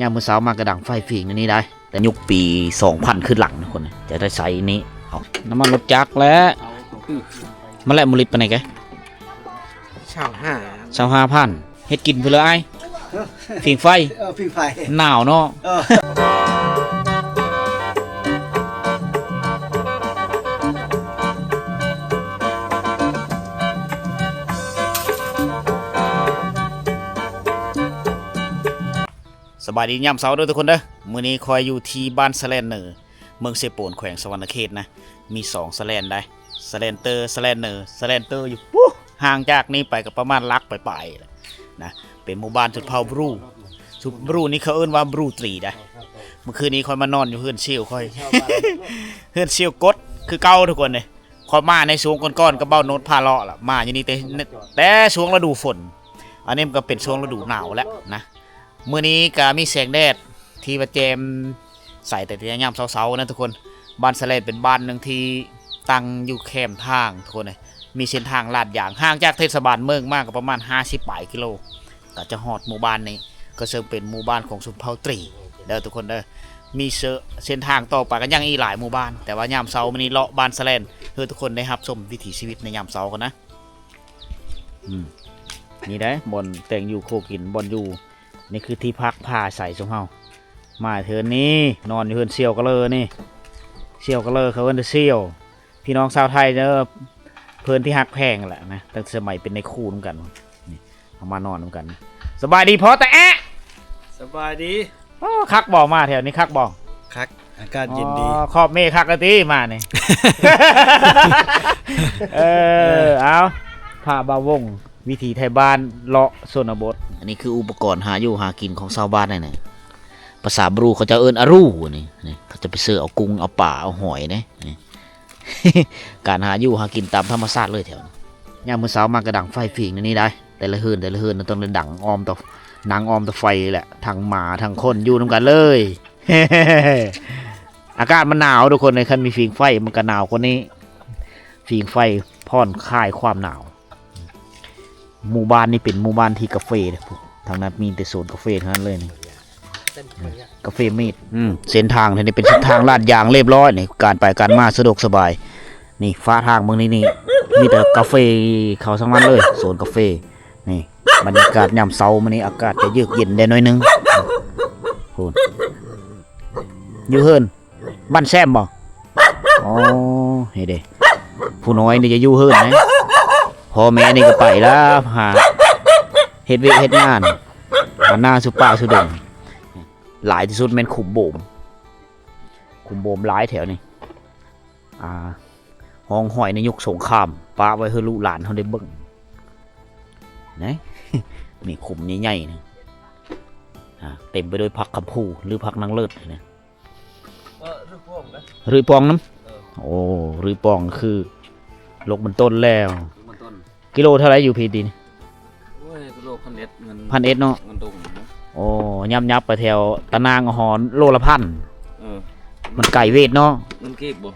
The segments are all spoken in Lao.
ຍາມມື້ເຊົ້າມາກໍດັງໄຟຝີງໃນນີ້ໄດ້ ແຕ່ຍຸກປີສອງພັນຂຶ້ນຫຼັງ ທຸກຄົນ ຈະໄດ້ໃຊ້ນີ້. ເອົານ້ຳມັນລົດຈັກແຫຼະ. ມັນແຫຼະ ໝົດລິດປານໃດແກ? ຊາວຫ້າ ຊາວຫ້າພັນ. ເຮັດກິນພຸ້ນເລີອ້າຍ? ເອີ ຝີງໄຟ. ເອີ ຝີງໄຟ. ໜາວເນາະ. ເອີ. ສະບາຍດີຍາມເຊົ້າເດີທຸກຄົນເດີ. ມື້ນີ້ຂ້ອຍຢູ່ທີ່ບ້ານສະແລນເນີ ເມືອງເຊໂປນ ແຂວງສະຫວັນນະເຂດນະ. ມີສອງສະແລນໃດ໋ ສະແລນເຕີ ສະແລນເນີ. ສະແລນເຕີຢູ່ປູ້ ຫ່າງຈາກນີ້ໄປກໍປະມານຫຼັກປາຍໆແຫຼະນະ. ເປັນໝູ່ບ້ານຊົນເຜົ່າບຣູ. ຊົນເຜົ່າບຣູນີ້ເຂົາເອີ້ນວ່າບຣູຕີໄດ໋. ເມື່ອຄືນນີ້ຂ້ອຍມານອນຢູ່ເຮືອນຊຽວຂ້ອຍ ເຮືອນຊຽວກົດຄືເກົ່າທຸກຄົນເດ້. ຂ້ອຍມາໃນຊ່ວງກ່ອນໆກັບເບົາໂນດພາເລາະລະ ມາຢູ່ນີ້ແຕ່ ແຕ່ຊ່ວງລະດູຝົນ. ອັນນີ້ມັນກໍເປັນຊ່ວງລະດູໜາວແລ້ວນະ. ມື້ນີ້ກໍມີແສງແດດທີ່ວ່າແຈ່ມໃສແຕ່ຍາມເຊົ້າໆນະທຸກຄົນ. ບ້ານສະແລນເປັນບ້ານໜຶ່ງທີ່ຕັ້ງຢູ່ແຄມທາງທຸກຄົນເອີຍ. ມີເສັ້ນທາງລາດຢາງ ຫ່າງຈາກເທດສະບານເມືອງມາກໍປະມານຫ້າສິບປາຍກິໂລ ກໍຈະຮອດໝູ່ບ້ານນີ້ ກໍເຊິ່ງເປັນໝູ່ບ້ານຂອງຊົນເຜົ່າຕີເດີທຸກຄົນເດີ. ມີເສັ້ນທາງຕໍ່ໄປກໍຍັງອີກຫຼາຍໝູ່ບ້ານ ແຕ່ວ່າຍາມເຊົ້າມື້ນີ້ເລາະບ້ານສະແລນ ໃຫ້ທຸກຄົນໄດ້ຮັບຊົມວິຖີຊີວິດໃນຍາມເຊົ້າກ່ອນນະ. ອືມ ນີ້ໄດ໋ ບ່ອນແຕ່ງຢູ່ຄົວກິນ ບ່ອນຢູ່. ນີ້ຄືທີ່ພັກພາໃສຊຸມເຮົາ ມາເທີນນີ້ ນອນຢູ່ເຮືອນສ່ຽວກະເລີນີ້. ສ່ຽວກະເລີ ເຂົາເອີ້ນວ່າສ່ຽວ ພີ່ນ້ອງຊາວໄທເດີ ເພິ່ນທີ່ຮັກແພງແຫຼະນະ ຕັ້ງແຕ່ສະໄໝເປັນນາຍຄູນຳກັນ. ນີ້ ເຮົາມານອນນຳກັນ. ສະບາຍດີພໍ່ຕາແອະ. ສະບາຍດີ. ໂອ້ ຄັກບໍ່ ມາແຖວນີ້ຄັກບໍ່? ຄັກ ອາກາດເຢັນດີ. ອໍ ຂອບເມຄັກແລ້ວຕິມານີ້. ເອີ ເອົາ ພາບ່າວວົງ ວິຖີໄທບ້ານເລາະຊົນນະບົດ. ອັນນີ້ຄືອຸປະກອນຫາຢູ່ຫາກິນຂອງຊາວບ້ານນີ້ນະ. ພາສາບຣູເຂົາເຈົ້າເອີ້ນອາຣູນີ້ ນີ້ ເຂົາຈະໄປເຊີເອົາກຸ້ງ ເອົາປາ ເອົາຫອຍເດ້ ນີ້. ການຫາຢູ່ຫາກິນຕາມທຳມະຊາດເລີຍແຖວນີ້. ຍາມມື້ເຊົ້າມາກໍດັງໄຟຝີງໃນນີ້ໄດ້ ແຕ່ລະເຮືອນ ແຕ່ລະເຮືອນຕ້ອງໄດ້ດັງອ້ອມຕະ ນັ່ງອ້ອມຕະໄຟແຫຼະ ທັງໝາທັງຄົນຢູ່ນຳກັນເລີຍ. ອາກາດມັນໜາວທຸກຄົນເອີຍ ຄັນມີຝີງໄຟມັນກໍໜາວກວ່ານີ້. ຝີງໄຟຜ່ອນຄາຍຄວາມໜາວ. ໝູ່ບ້ານນີ້ເປັນໝູ່ບ້ານທີ່ກາເຟເດ້ ທາງນັ້ນມີແຕ່ສວນກາເຟທັງນັ້ນເລີຍນີ້. ກາເຟມີດ ອືມ ເສັ້ນທາງນີ້ເປັນເສັ້ນທາງລາດຢາງລຽບຮ້ອຍນີ້ ການໄປການມາສະດວກສະບາຍ. ນີ້ ຝາທາງເບິ່ງນີ້ ນີ້ ມີແຕ່ກາເຟເຂົາທັງນັ້ນເລີຍ ສວນກາເຟ. ນີ້ ບັນຍາກາດຍາມເຊົ້າມື້ນີ້ ອາກາດຈະເຢືອກເຢັນແດ່ໜ້ອຍໜຶ່ງ. ພຸ້ນ ຢູ່ເຮືອນ ບ້ານແຊມບໍ່? ອໍ ນີ້ເດ້ ຜູ້ນ້ອຍນີ້ຈະຢູ່ເຮືອນນະ ພໍ່ແມ່ນີ້ກໍໄປລະ ຫາເຮັດວຽກເຮັດງານ ຫາໜ້າສູ່ປ່າສູ່ດົງ. ຫຼາຍທີ່ສຸດແມ່ນຂຸມໂບມ ຂຸມໂບມຫຼາຍແຖວນີ້. ອ່າ ຮ່ອງຮອຍໃນຍຸກສົງຄາມ ປະໄວ້ໃຫ້ລູກຫຼານເຮົາໄດ້ເບິ່ງນະ. ນີ້ຂຸມໃຫຍ່ໆນີ້ ອ່າ ເຕັມໄປດ້ວຍຜັກຄຳພູ ຫຼື ຜັກນາງເລີດນີ້. ເອີ ຮື້ປ່ອງນະ ຮື້ປ່ອງນຳ. ເອີ ໂອ້ ຮື້ປ່ອງຄື ລົກມັນຕົ້ນແລ້ວ ມັນຕົ້ນ. ກິໂລເທົ່າໃດຢູ່ພີດນີ້? ໂອ້ຍ ກິໂລພັນເອັດ ເງິນ ພັນເອັດເນາະ ເງິນດົງເນາະ. ໂອ້ ຫຍັບໆໄປແຖວຕານາງຫອນໂລລະພັນ. ເອີ ມັນໄກເວດເນາະ. ເງິນກີບບໍ່?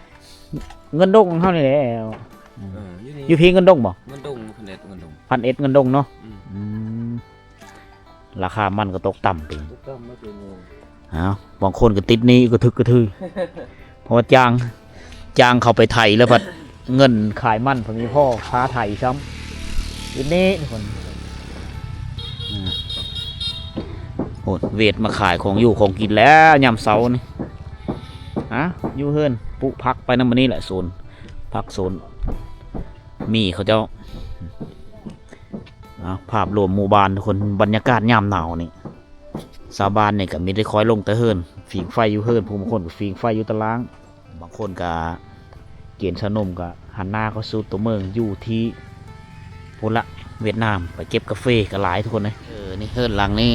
ເງິນດົງເຮົານີ້ແຫຼະ. ເອີ ຢູ່ພີດເງິນດົງບໍ່? ເງິນດົງ ພັນເອັດ ເງິນດົງ ພັນເອັດ ເງິນດົງເນາະ. ອືມ ອືມ ລາຄາມັນກໍຕົກຕ່ຳໄປ. ຕົກຕ່ຳມາເປັນ ເອົາ ບາງຄົນກໍຕິດໜີ້ກະທຶກກະທຶຍ ເພາະວ່າຈ້າງ ຈ້າງເຂົາໄປໄຖ ແລ້ວພັດເງິນຂາຍມັນພັດມີພໍຄ່າໄຖຊ້ຳ. ອີນີ້ຄົນ ໂອ້ ເວດມາຂາຍຂອງຢູ່ຂອງກິນແລ້ວຍາມເຊົ້ານີ້. ອາ ຢູ່ເຮືອນ ປູກຜັກໄປນຳມື້ນີ້ແຫຼະ ສວນຜັກສວນໝີ່ເຂົາເຈົ້າ. ອ່າ ພາບລວມໝູ່ບ້ານທຸກຄົນ ບັນຍາກາດຍາມໜາວນີ້ ຊາວບ້ານນີ້ກໍມີແຕ່ຄອຍລົງແຕ່ເຮືອນ ຝີງໄຟຢູ່ເຮືອນ ຜູ້ບາງຄົນກໍຝີງໄຟຢູ່ຕາລ່າງ ບາງຄົນກໍກຽນຊາວໜຸ່ມກໍຫັນໜ້າເຂົ້າສູ່ຕົວເມືອງ ຢູ່ທີ່ພຸ້ນລະ ຫວຽດນາມ ໄປເກັບກາເຟກໍຫຼາຍທຸກຄົນເອີຍ. ເອີ ນີ້ເຮືອນຫຼັງນີ້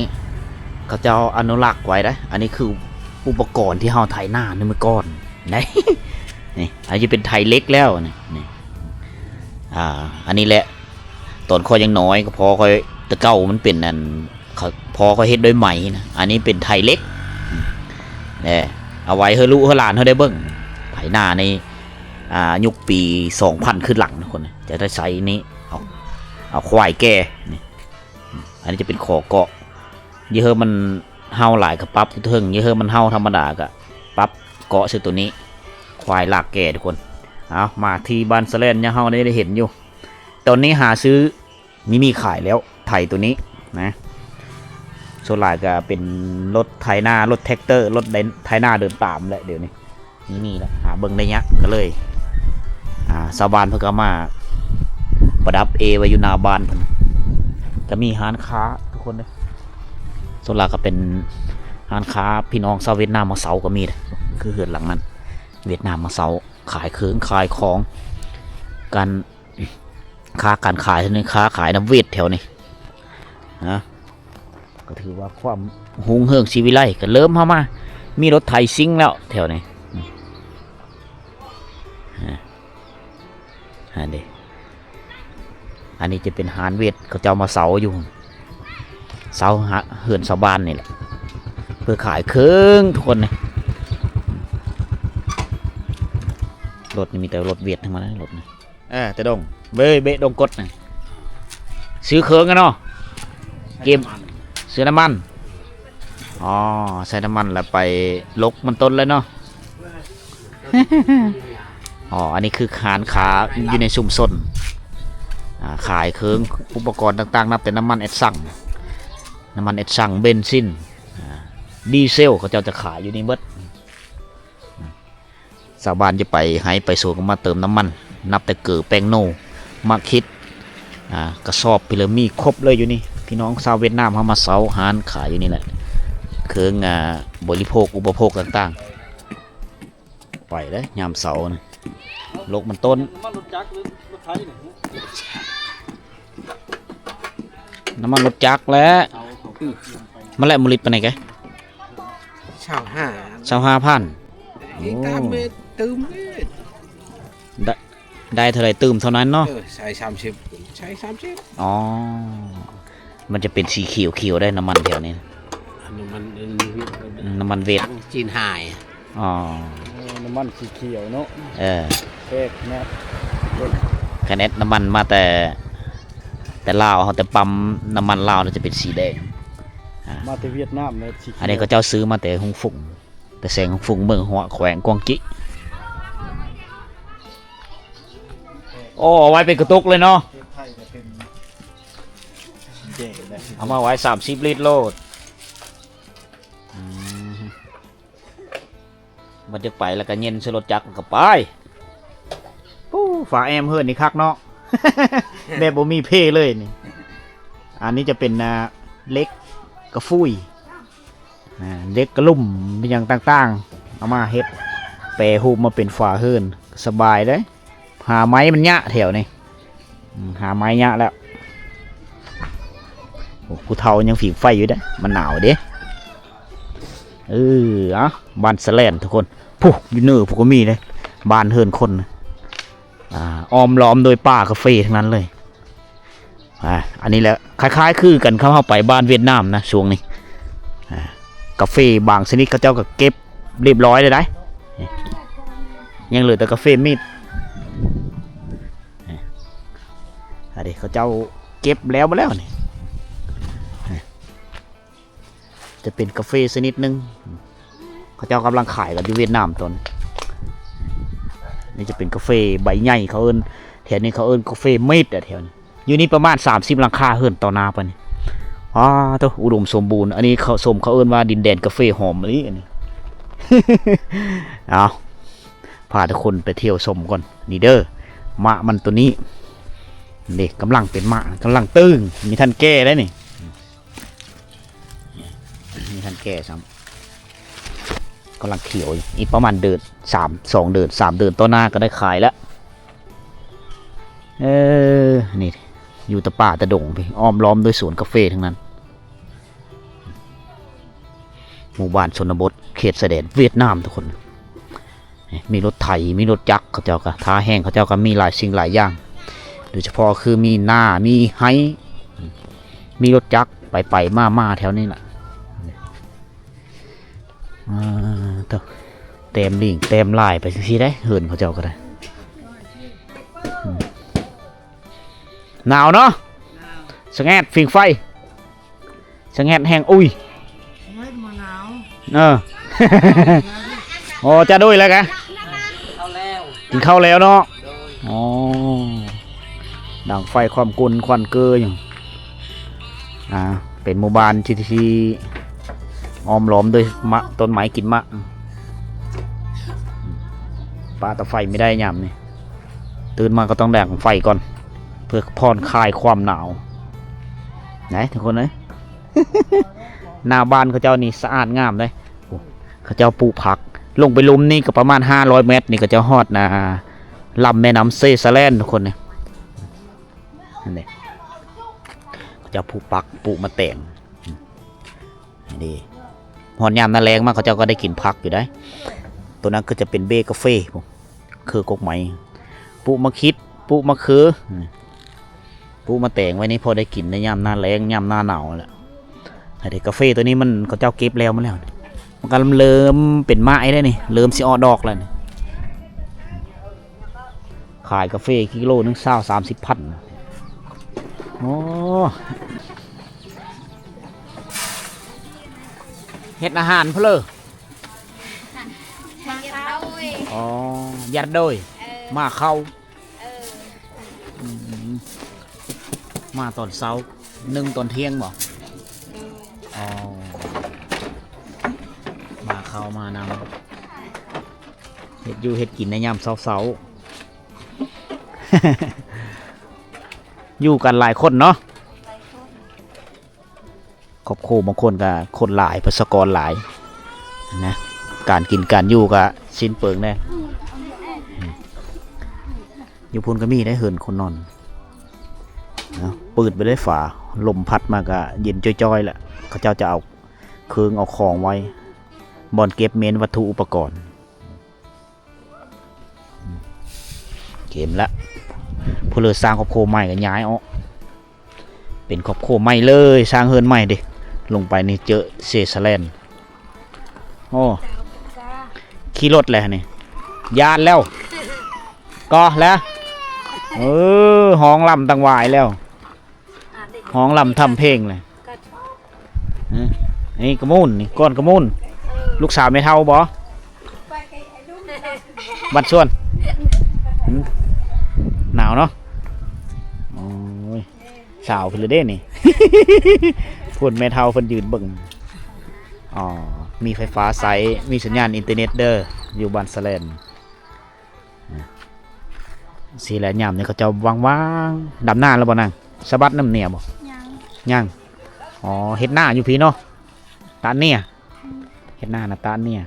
ເຂົາເຈົ້າອະນຸລັກໄວ້ໄດ໋ ອັນນີ້ຄືອຸປະກອນທີ່ເຮົາໄຖນາໃນມື້ກ່ອນໄດ໋ ນີ້ ອັນນີ້ຈະເປັນໄຖເຫຼັກແລ້ວນີ້ ນີ້ ອ່າ ອັນນີ້ແຫຼະ ຕອນຂ້ອຍຍັງນ້ອຍ ກໍພໍ່ຂ້ອຍ ແຕ່ເກົ່າມັນເປັນອັນ ເຂົາ ພໍ່ຂ້ອຍເຮັດດ້ວຍໄມ້ນະ ອັນນີ້ເປັນໄຖເຫຼັກ ແນ່ ເອົາໄວ້ໃຫ້ລູກໃຫ້ຫຼານເຮົາໄດ້ເບິ່ງ ໄຖນາໃນ ອ່າ ຍຸກປີສອງພັນຂຶ້ນຫຼັງ ຄົນຈະໄດ້ໃຊ້ນີ້ ເອົາ ເອົາຄວາຍແກ່ນີ້ ອັນນີ້ຈະເປັນຂໍເກາະ ຢ່າໃຫ້ມັນ ເຫົ່າຫຼາຍກໍປັບຢູ່ເທິງ ຢ່າເຫີມັນເຫົ່າທຳມະດາກໍປັບເກາະໃສ່ໂຕນີ້ ຄວາຍລາກແກ່ທຸກຄົນ. ເອົາ ມາທີ່ບ້ານສະແລ່ນ ຍາມເຮົາໄດ້ເຫັນຢູ່ ຕອນນີ້ຫາຊື້ມີມີຂາຍແລ້ວ ໄຖໂຕນີ້ນະ ສ່ວນຫຼາຍກໍເປັນລົດໄຖນາ ລົດແທັກເຕີ ລົດໄຖນາເດີນຕາມແຫຼະດຽວນີ້. ນີ້ລະ ຫາເບິ່ງໄດ້ຍາກ ກໍເລີຍ ອ່າ ຊາວບ້ານເພິ່ນກໍເອົາມາປະດັບເອໄວ້ຢູ່ໜ້າບ້ານເພິ່ນ. ກໍມີຮ້ານຄ້າທຸກຄົນເດ້ ສ່ວນຫຼາຍກໍເປັນຮ້ານຄ້າພີ່ນ້ອງຊາວຫວຽດນາມມາເຊົ່າກໍມີເດ້ ຄືເຮືອນຫຼັງນັ້ນ ຫວຽດນາມມາເຊົ່າ ຂາຍເຄື່ອງຂາຍຂອງ ການຄ້າການຂາຍແຖວນີ້ ຄ້າຂາຍນຳຫວຽດແຖວນີ້ນະ. ກໍຖືວ່າຄວາມຮຸ່ງເຮືອງສີວິໄລ ກໍເລີ່ມເຂົ້າມາ ມີລົດໄຖຊິງແລ້ວແຖວນີ້. ອາ ອັນນີ້ ອັນນີ້ຈະເປັນຮ້ານຫວຽດ ເຂົາເຈົ້າມາເຊົ່າຢູ່ ເຊົ່າເຮືອນຊາວບ້ານນີ້ແຫຼະ ເພື່ອຂາຍເຄື່ອງທຸກຄົນນີ້. ລົດນີ້ມີແຕ່ລົດຫວຽດທັງນັ້ນ ລົດນີ້. ເອີ ແຕ່ດົງ ເບ ເບ ດົງກົດນະ ຊື້ເຄື່ອງກັນເນາະ ເກມ ຊື້ນ້ຳມັນ ອໍ ໃສ່ນ້ຳມັນແລ້ວໄປລົກມັນຕົ້ນເລີຍເນາະ. ອໍ ອັນນີ້ຄືຮ້ານຄ້າຢູ່ໃນຊຸມຊົນ ອາ ຂາຍເຄື່ອງອຸປະກອນຕ່າງໆ ນັບແຕ່ນ້ຳມັນແອັດຊັງ ນ້ຳມັນແອັດຊັງ ເບັນຊິນ ອາ ດີເຊວ ເຂົາເຈົ້າຈະຂາຍຢູ່ນີ້ເບິດ. ຊາວບ້ານຈະໄປໄຮ່ໄປສວນກໍມາເຕີມນ້ຳມັນ ນັບແຕ່ເກີ ແປ້ງໂນ ໝາກຂິດ ອາ ກະສອບ ພີເລີ ມີຄົບເລີຍຢູ່ນີ້. ພີ່ນ້ອງຊາວຫວຽດນາມເຮົາມາເຊົ່າຮ້ານຂາຍຢູ່ນີ້ແຫຼະ ເຄື່ອງ ອາ ບໍລິໂພກ ອຸປະໂພກຕ່າງໆ. ໄປເດ້ຍາມເຊົ້ານະ ລົກມັນຕົ້ນ ນ້ຳມັນລົດຈັກ ຫຼື ລົດໄຖນີ້ ນ້ຳມັນລົດຈັກແຫຼະ. ເອົາ ມາແລ້ວ ໝົດລິດປານໃດແກ? ຊາວຫ້າ ຊາວຫ້າພັນ. ອີກຕາມ ໂອ້ ເຕີມເລີຍ ໄດ້ ໄດ້ເທົ່າໃດຕື່ມເທົ່ານັ້ນເນາະ. ເອີ ໃສ່ສາມສິບ ໃສ່ສາມສິບ. ອໍ ມັນຈະເປັນສີຂຽວໆ ໄດ໋ ນ້ຳມັນແຖວນີ້ ນ້ຳມັນ ນ້ຳມັນຫວຽດ ຈີນຫາຍ. ອໍ ເອີ ນ້ຳມັນສີຂຽວເນາະ. ເອີ ແປກເນາະ ຄັນແອັດນ້ຳມັນມາແຕ່ ແຕ່ລາວ ເຮົາແຕ່ປ້ຳນ້ຳມັນລາວ ຈະເປັນສີແດງ. ອາ ມາແຕ່ຫວຽດນາມແລ້ວສີຂຽວ. ອັນນີ້ເຂົາເຈົ້າຊື້ມາແຕ່ຮຸງຟຸງ ແຕ່ແສງຮຸງຟຸງ ເມືອງຮົວ ແຂວງກວາງຈີ. ໂອ້ ເອົາໄວ້ເປັນກະຕຸກເລີຍເນາະ ເອົາມາໄວ້ສາມສິບລິດໂລດ. ອືມ ມັນຈະໄປແລ້ວກໍເຢັນໃສ່ລົດຈັກ ແລ້ວກໍໄປ. ໂອ້ ຝາແອມເຮືອນນີ້ຄັກເນາະ ແບບບໍ່ມີເພເລີຍນີ້. ອັນນີ້ຈະເປັນ ອ່າ ເຫຼັກກະຟຸຍ ອ່າ ເຫຼັກກະລຸ່ມ ອີ່ຫຍັງຕ່າງໆ ເອົາມາເຮັດ ແປຮູບມາເປັນຝາເຮືອນ ສະບາຍເດ້. ຫາໄມ້ມັນຍາກແຖວນີ້ ອືມ ຫາໄມ້ຍາກແລ້ວ. ໂອ້ ຜູ້ເຖົ້າຍັງຜິງໄຟຢູ່ເດ້ ມັນໜາວເດ້. ເອີ ອະ ບ້ານສະແລ່ນທຸກຄົນ ພຸ້ນ ຢູ່ເນີພຸ້ນກໍມີເດ້ ບ້ານເຮືອນຄົນ ອ່າ ອ້ອມລ້ອມໂດຍປ່າກາເຟທັງນັ້ນເລີຍ. ອ່າ ອັນນີ້ແຫຼະ ຄ້າຍໆຄືກັນກັບເຮົາໄປບ້ານຫວຽດນາມນະ ຊ່ວງນີ້ ອ່າ ກາເຟບາງຊະນິດເຂົາເຈົ້າກໍເກັບຮຽບຮ້ອຍແລ້ວໄດ໋ ຍັງເຫຼືອແຕ່ກາເຟມີດ. ອັນນີ້ເຂົາເຈົ້າເກັບແລ້ວໝົດແລ້ວນີ້. ຈະເປັນກາເຟຊະນິດໜຶ່ງ ເຂົາເຈົ້າກຳລັງຂາຍກັນຢູ່ຫວຽດນາມຕອນ ນີ້ຈະເປັນກາເຟໃບໃຫຍ່ ເຂົາເອີ້ນ ແຖວນີ້ເຂົາເອີ້ນກາເຟເມັດ ແຖວນີ້ ຢູ່ນີ້ປະມານສາມສິບຫຼັງຄາເຮືອນຕໍ່ໜ້າປານນີ້. ອ້າໂທ້ ອຸດົມສົມບູນ. ອັນນີ້ເຂົາ ສົມເຂົາເອີ້ນວ່າດິນແດນກາເຟຫອມອີ່ຫຼີອັນນີ້. ເອົາ ພາທຸກຄົນໄປທ່ຽວຊົມກ່ອນ ນີ້ເດີ ໝາກມັນໂຕນີ້ ນີ້ກຳລັງເປັນໝາກ ກຳລັງຕຶງ ມີທັນແກ່ໄດ໋ນີ້. ນີ້ທັນແກ່ຊ້ຳ ກຳລັງຂຽວຢູ່ ອີກປະມານເດືອນ ສາມ ສອງເດືອນ ສາມເດືອນຕໍ່ໜ້າກໍໄດ້ຂາຍແລ້ວ. ເອີ ນີ້ຢູ່ແຕ່ປ່າແຕ່ດົງພີ້ ອ້ອມລ້ອມດ້ວຍສວນກາເຟທັງນັ້ນ. ໝູ່ບ້ານຊົນນະບົດເຂດຊາຍແດນຫວຽດນາມທຸກຄົນ. ມີລົດໄຖ ມີລົດຈັກ ເຂົາເຈົ້າກໍ ທ່າແຮງເຂົາເຈົ້າກໍມີຫຼາຍສິ່ງຫຼາຍຢ່າງ ໂດຍສະເພາະຄືມີນາ ມີໄຮ່ ມີລົດຈັກໄປໆມາໆແຖວນີ້ລະ. ອ່າ ໂທ້ ແຕ້ມລີ້ງແຕ້ມລາຍໄປຊີ້ໆໄດ໋ ເຮືອນເຂົາເຈົ້າກໍໄດ້. ອືມ ໜາວເນາະ ສະແງດ ຜິງໄຟ ສະແງດແຮງ ອຸ້ຍ. ເອີ ໂອ້ ຈະໂດຍແລ້ວກະ ກິນເຂົ້າແລ້ວເນາະ. ໂດຍ. ອໍ ດັງໄຟຄວາມກຸນຄວັນເກີຢູ່. ອ່າ ເປັນໝູ່ບ້ານທີ່ ທີ່ອ້ອມລ້ອມດ້ວຍໝາກ ຕົ້ນໄມ້ກິນໝາກ. ປະຕາໄຟບໍ່ໄດ້ຍາມນີ້ ຕື່ນມາກໍຕ້ອງດັງໄຟກ່ອນ ເພື່ອຜ່ອນຄາຍຄວາມໜາວ. ໄດ໋ທຸກຄົນເອີຍ ໜ້າບ້ານເຂົາເຈົ້ານີ້ສະອາດງາມເດ້. ໂອ້ ເຂົາເຈົ້າປູກຜັກ ລົງໄປລຸ່ມນີ້ກໍປະມານຫ້າຮ້ອຍແມັດນີ້ ເຂົາເຈົ້າຮອດ ອ່າ ລຳແມ່ນ້ຳເຊສະແລນ ທຸກຄົນເອີຍ. ຫັ້ນເດ້ ເຂົາເຈົ້າປູກຜັກ ປູກໝາກແຕງ. ນີ້ເດ້ ຮອດຍາມໜ້າແລ້ງມາ ເຂົາເຈົ້າກໍໄດ້ກິນຜັກຢູ່ໄດ໋. ໂຕນັ້ນຄືຈະເປັນເບ້ກາເຟພຸ້ນ ຄືກົກໄມ້ ປູກໝາກຂິດ ປູກໝາກເຂືອ ປູກໝາກແຕງໄວ້ນີ້ ພໍໄດ້ກິນໃນຍາມໜ້າແລ້ງ ຍາມໜ້າໜາວຫັ້ນແຫຼະ. ໃຫ້ໄດ້ກາເຟໂຕນີ້ມັນ ເຂົາເຈົ້າເກັບແລ້ວມາແລ້ວ ມັນກໍເລີ່ມເປັນໄມ້ແລ້ວນີ້ ເລີ່ມຊິອອກດອກແລ້ວນີ້. ຂາຍກາເຟກິໂລໜຶ່ງຊາວສາມສິບພັນ. ໂອ້ ເຮັດອາຫານເພິ່ນເລີ. ອໍ ຢາດໂດຍ ເອີ ມາເຂົ້າ ເອີ ອືມ ມາຕອນເຊົ້າ ໜຶ່ງຕອນທ່ຽງບໍ? ເອີ ອໍ ມາເຂົ້າມານຳ ເຮັດຢູ່ເຮັດກິນໃນຍາມເຊົ້າໆ. ຢູ່ກັນຫຼາຍຄົນເນາະ ຄອບຄົວບາງຄົນກໍຄົນຫຼາຍ ປະຊາກອນຫຼາຍນະ ການກິນການຢູ່ກໍສິ້ນເປືອງແດ່. ຢູ່ພຸ້ນກໍມີໄດ໋ເຮືອນຄົນນອນເນາະ ເປີດໄປເລີຍຝາ ລົມພັດມາກໍເຢັນຈ້ອຍໆແຫຼະ. ເຂົາເຈົ້າຈະເອົາເຄື່ອງເອົາຂອງໄວ້ ບ່ອນເກັບເມັນວັດຖຸອຸປະກອນ. ເກມລະ ຜູ້ເລີສ້າງຄອບຄົວໃໝ່ກໍຍ້າຍອອກ ເປັນຄອບຄົວໃໝ່ເລີຍ ສ້າງເຮືອນໃໝ່ເດ້. ລົງໄປນີ້ເຈີເຊສະແລນ. ໂອ້ ຂີ່ລົດແລ້ວນີ້ ຢ້ານແລ້ວ ກໍແລ້ວ ເອີ ຮ້ອງລຳຕັ້ງຫວາຍແລ້ວ. ຮ້ອງລຳທຳເພງເລີຍ. ເອີ ນີ້ກະມູນ ນີ້ກ້ອນກະມູນ ລູກສາວແມ່ເຖົ້າບໍ? ບ້ານສວນ. ຫືມ ໜາວເນາະ. ໂອ້ຍ ສາວເພິ່ນລະເດ້ນີ້ ພຸ້ນແມ່ເຖົ້າເພິ່ນຢືນເບິ່ງ. ອໍ ມີໄຟຟ້າໃຊ້ ມີສັນຍານອິນເຕີເນັດເດີ ຢູ່ບ້ານສະແລນ. ຊີ້ແຫຼະ ຍາມນີ້ເຂົາເຈົ້າວ່າງໆ ດຳນາແລ້ວບໍ່ນາງ? ສະບັດນ້ຳເໜຍບໍ່? ຍັງ ຍັງ. ອໍ ເຮັດນາຢູ່ພີ້ເນາະ ຕານເໜຍ. ອືມ ເຮັດນານະຕານເໜຍ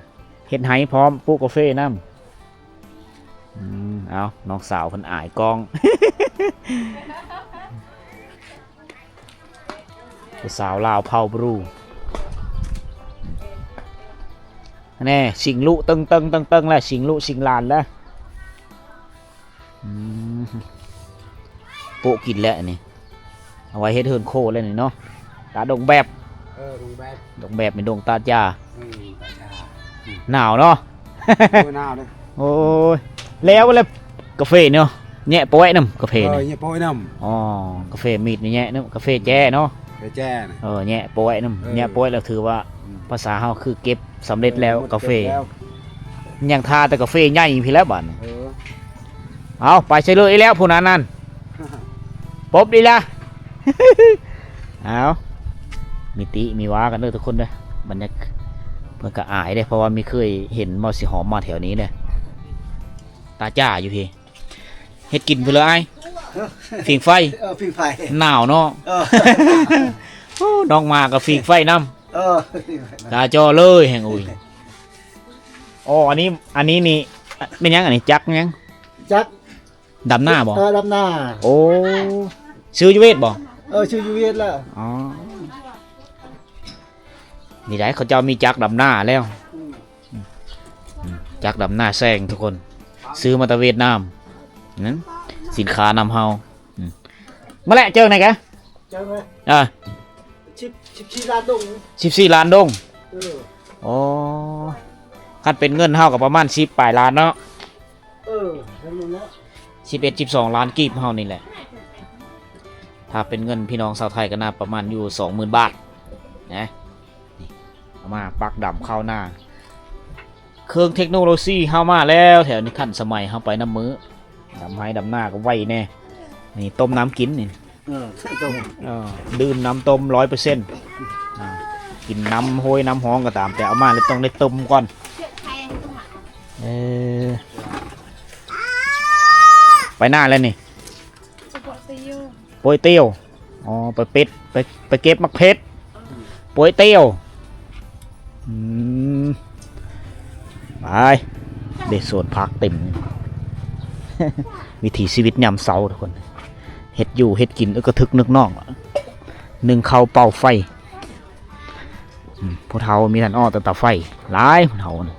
ເຮັດໄຮ່ພ້ອມ ປູກກາເຟນຳ. ອືມ ເອົາ ນ້ອງສາວເພິ່ນອາຍກ້ອງ. ຜູ້ສາວລາວເຜົ່າບຣູ ແນ່ ສິງລຸເຕີງໆ ເຕີງໆ ແລ້ວ ສິງລຸສິງຫຼານແລ້ວ. ອືມ ໂປະກິນແລ້ວອັນນີ້ ເອົາໄວ້ເຮັດເຮືອນໂຄແລ້ວນີ້ເນາະ. ຕາດົງແບບ ເອີ ດົງແບບ ດົງແບບເປັນດົງຕາດຢາ. ອືມ ຕາດຢາ ອືມ ໜາວເນາະ. ໂອ້ຍ ໜາວເດ້. ໂອ້ຍ ແລ້ວ ແລ້ວກາເຟເນາະ ແຍະໂປ້ຍນຳກາເຟ ເອີ ນີ້ ແຍະໂປ້ຍນຳ. ອໍ ກາເຟມີດນີ້ແຍະນຳ ກາເຟແຈ້ເນາະ ກາເຟແຈ້ນະ. ເອີ ແຍະໂປ້ຍນຳ ເອີ ແຍະໂປ້ຍແລ້ວຖືວ່າ ອືມ ພາສາເຮົາຄືເກັບສຳເລັດແລ້ວ ເອີ ກາເຟ ເກັບແລ້ວ ຍັງຖ້າແຕ່ກາເຟໃຫຍ່ພີ້ແລ້ວບາດນີ້. ເອີ ເອົາ ໄປໃສເລີຍອີກແລ້ວຜູ້ນັ້ນນັ້ນ ປົບດີລະ. ເອົາ ມີຕິມີຫວາກັນເດີທຸກຄົນເດີ. ບັນຍາ ເພິ່ນກໍອາຍເດ້ ເພາະວ່າມີເຄີຍເຫັນໝໍຊິຫອມມາແຖວນີ້ເດ້. ຕາຈ້າຢູ່ພີ້ ເຮັດກິນພຸ້ນເລີອ້າຍ. ເອີ ຝີງໄຟ ເອີ ຝີງໄຟ ໜາວເນາະ. ເອີ ໂອ້ ນ້ອງມາກໍຝີງໄຟນຳ. ເອີ ຕາຈໍເລີຍແຮງ. ໂອ້ຍ ອໍ ອັນນີ້ ອັນນີ້ນີ້ແມ່ນຫຍັງ? ອັນນີ້ຈັກຫຍັງ? ຈັກ ດຳນາບໍ? ເອີ ດຳນາ. ໂອ້ ຊື້ຢູ່ຫວຽດບໍ? ເອີ ຊື້ຢູ່ຫວຽດແລ້ວ. ອໍ ນີ້ໄດ໋ ເຂົາເຈົ້າມີຈັກດຳນາແລ້ວ. ອືມ ອືມ ຈັກດຳນາແຊງທຸກຄົນ ຊື້ມາແຕ່ຫວຽດນາມ. ນັ້ນ ສິນຄ້ານຳເຮົາ. ອືມ ມາແຫຼະ ເຈີໜ້ອຍກະ ເຈົ້ານະ ອ່າ ສິບ ສິບສີ່ລ້ານດົງ. ສິບສີ່ລ້ານດົງ. ເອີ ໂອ້ ຄັນເປັນເງິນເຮົາກໍປະມານສິບປາຍລ້ານເນາະ. ເອີ ເທົ່ານັ້ນແຫຼະ ສິບເອັດ ສິບສອງລ້ານກີບເຮົານີ້ແຫຼະ. ຖ້າເປັນເງິນພີ່ນ້ອງຊາວໄທກໍໜ້າປະມານຢູ່ສອງໝື່ນບາດນະ. ນີ້ ເອົາມາປັກດຳເຂົ້ານາ ເຄື່ອງເທັກໂນໂລຊີເຮົາມາແລ້ວ ແຖວນີ້ທັນສະໄໝ ເຮົາໄປນຳມື້ ດຳໄຮ່ດຳນາກໍໄວແດ່. ນີ້ຕົ້ມນ້ຳກິນນີ້ ເອີ ຕົ້ມ ເອີ ດື່ມນ້ຳຕົ້ມຮ້ອຍເປີເຊັນ ອ່າ ກິນນ້ຳຫ້ວຍນ້ຳຮ່ອງກໍຕາມ ແຕ່ເອົາມາແລ້ວຕ້ອງໄດ້ຕົ້ມກ່ອນ. ເອີ ໄປນາແລ້ວນີ້ ປວຍຕຽວ ອໍ ໄປເປັດ ໄປ ໄປເກັບໝາກເຜັດ ປວຍຕຽວ. ອືມ ໄປ ເດ້ສວນຜັກເຕັມ. ວິຖີຊີວິດຍາມເຊົ້າທຸກຄົນ ເຮັດຢູ່ເຮັດກິນ ອຶກກະທຶກນຶກນອກ ໜຶ້ງເຂົ້າເປົ່າໄຟ. ອືມ ຜູ້ເຖົ້າມີທັນອ້ອແຕ່ເຕົາໄຟ ຫຼາຍຜູ້ເຖົ້ານີ້